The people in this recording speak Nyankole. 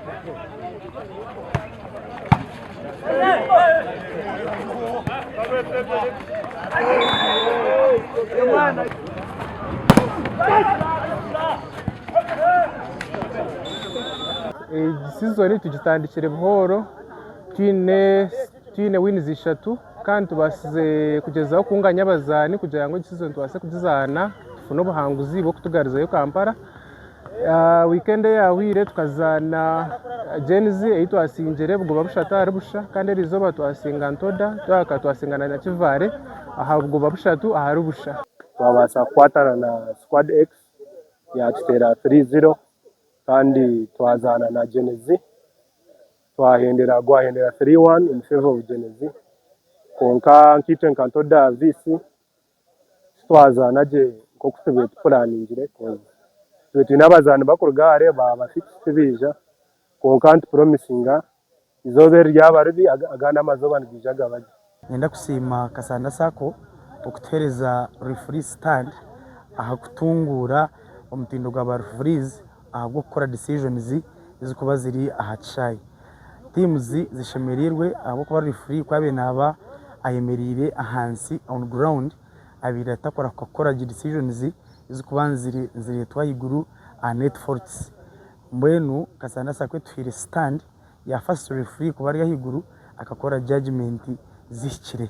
Egi sizoni tugitandikire buhooro twine twine winizi ishatu kandi tubaasize kugyezaho kunganya abazaani kugira ngu egi sizoni tubaase kugizaana tufune obuhanguzi bw'okutugaruzayo Kampala. Wiikendi eyahweire tukazaana Gen-z ei twasingire bugoba bushatu ahari busha kandi eriizooba twasinga Ntoda twagaruka twasinga na Nyakivare aha bugoba bushatu ahari busha. Twabaasa kukwatana na Squad X yaatuteera 3-0 kandi twazaana na Gen-z twahendera gwahendera 3-1 in favour of Gen-z kwonka nkaitwe nka Ntoda VC Titwazaana gye nk'oku tubaire tupulaningire coz tubaire twine abazaani bakuruga hare baaba fit tibaija kwonka nitupromisinga eizooba eri ryaba ribi agandi amazooba nigaija gaba gye. Niinyenda kusiima Kasanda Sacco okutuheereza referee stand aha kutunguura omutindo gwa ba referees ahabw'okukora decisions ezirikuba ziri aha kishaayi. Teams zishemereirwe ahabw'okuba referee ku abaire naaba ayemereire ahansi on ground abaire atakurahuka kukora gye decisions ezirikuba nizireetwa ahaiguru aha net faults. Mbwenu Kasanda Sacco etuhaire stand ya first referee kuba ari ahaiguru akakora judgement zihikire.